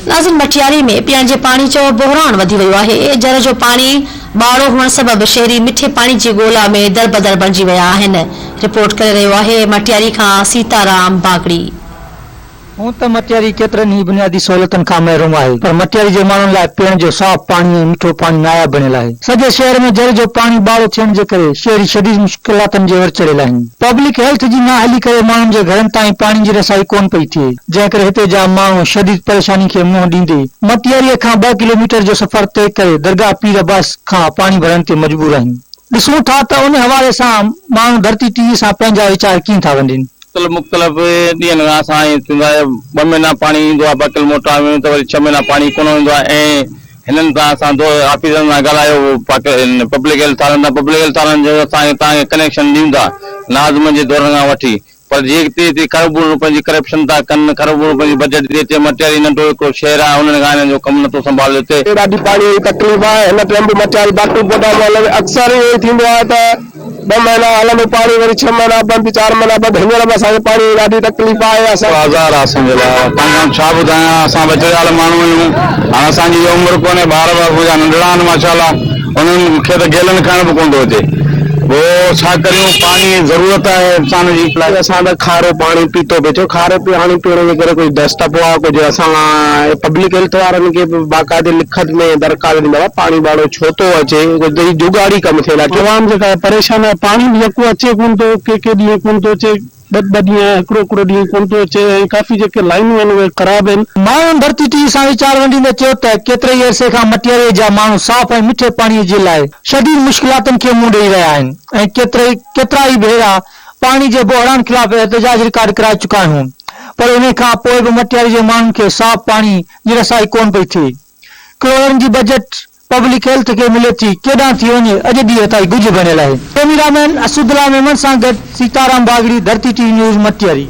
ناظرين مٽياري ۾ پيئڻ جي پاڻي جو بحران وڌي ويو آهي، جر جو پاڻي ٻاڙو هئڻ سبب شهري مٺي پاڻي جي ڳولا ۾ دربدر بڻجي ويا آهن، رپورٽ ڪري رهيو آهي مٽياري کان سيتارام باگڙي. هونء ته مٽياري ڪيترن ئي بنيادي سهولتن کان محروم آهي پر مٽياري جي ماڻهن لاء پيئڻ جو صاف پاڻي ۽ مٺو پاڻي ناياب بڻيل آهي. سڄي شهر ۾ جر جو پاڻي ٻاڙو ٿيڻ جي ڪري شهري شديد مشڪلاتن جي ور چڙهيل آهن. پبلڪ هيلٿ جي نااهلي ڪري ماڻهن جي گهرن تائين پاڻي جي رسائي ڪونه پئي ٿئي، جنهن ڪري هتي جا ماڻهو شديد پريشاني کي منهن ڏيندي مٽياريء کان ٻه ڪلوميٽر جو سفر طئي ڪري درگاهه پير عباس کان پاڻي ڀرڻ تي مجبور آهن. ڏسون ٿا ته ان حوالي سان ماڻهو ڌرتي ٽي وي سان پنهنجا ويچار ڪيئن ٿا ونڊين. مختلف مختلف ڏينهن کان اسان ائين ٿيندو آهي ٻه مهينا پاڻي ايندو آهي ٻه ڪلوميٽر ۾ ته وري ڇهه مهينا پاڻي ڪونه ايندو آهي ۽ هنن سان اسان دو آفيسرن سان ڳالهايو پبلڪ هيلٿ وارن سان پبلڪ هيلٿ وارن چيو اسان کي توهان کي ڪنيڪشن ڏيون ٿا ناظمن جي دورن کان وٺي پر جيڪي هتي کربون روپين جي ڪرپشن ٿا ڪن کربون روپين جي بجيٽ ٿي اچي مٽياري ننڍو هڪڙو شهر آهي انهن کان هنن جو ڪم نٿو سنڀالجي اتي. ڏاڍي پاڻي جي تڪليف آهي هن ٽيم به مٽياري باقي پوٽا محلي ۾ اڪثر اهو ئي ٿيندو آهي ته ٻه مهينا هلندو پاڻي وري ڇهه مهينا بند چار مهينا بند هينئر به اسان کي پاڻي جي ڏاڍي تڪليف آهي اسان. آزار آ اسان جي لاء توهان کي آئون ڇا ٻڌايان اسان ٻچڙيال ماڻهو آهيون هاڻ اسان جي اها عمر ڪونهي ٻار به منهنجا ننڍڙا آهن ماشاء الله انهن کي ته گيلن کائڻ به ڪونه ٿو اچي پوء ڇا ڪريون پاڻي ضرورت آهي انسان جي. اسان ته کارو پاڻي پيتو پئي ٿيو کارو پاڻي پيئڻ جي ڪري ڪجهه دست پيو آهي ڪجهه اسان پبلڪ هيلٿ وارن کي به باقاعدي لکت ۾ درخواست ڏني بابا پاڻي ٻاڙو ڇو ٿو اچي ڪجهه ته هي جگاڙي ڪم ٿيل آهي. عوام جيڪا آهي پريشان آهي پاڻي به يڪو اچي ڪونه ٿو ڪي ڪي ڏينهن ڪونه ٿو اچي ٻه ٻه ڏينهن هڪڙو هڪڙو ڏينهن ڪونه ٿو اچي ۽ ڪافي جيڪي لائينون آهن اهي خراب آهن. ماڻهن ڌرتي ٽي سان ويچار ونڊيندي چيو ته ڪيتري ئي عرصي کان مٽياري جا ماڻهو صاف ۽ مٺي پاڻي جي لاء شديد مشڪلاتن کي منهن ڏئي رهيا آهن ۽ ڪيتري ڪيترا ئي ڀيرا پاڻي جي بحران خلاف احتجاج رڪارڊ ڪرائي چڪا آهيون پر انهي کان پوء به مٽياري جي ماڻهن کي صاف پاڻي جي رسائي ڪونه پئي ٿئي ڪروڙن جي بجيٽ پبلڪ هيلٿ کي ملي ٿي ڪيڏانهن ٿي وڃي اڄ ڏينهن تائين ڳجهه بڻيل آهي. ڪئميرا مين اسدالله ميمڻ سان گڏ Sitaram Bagri Dharti T V news Matiari.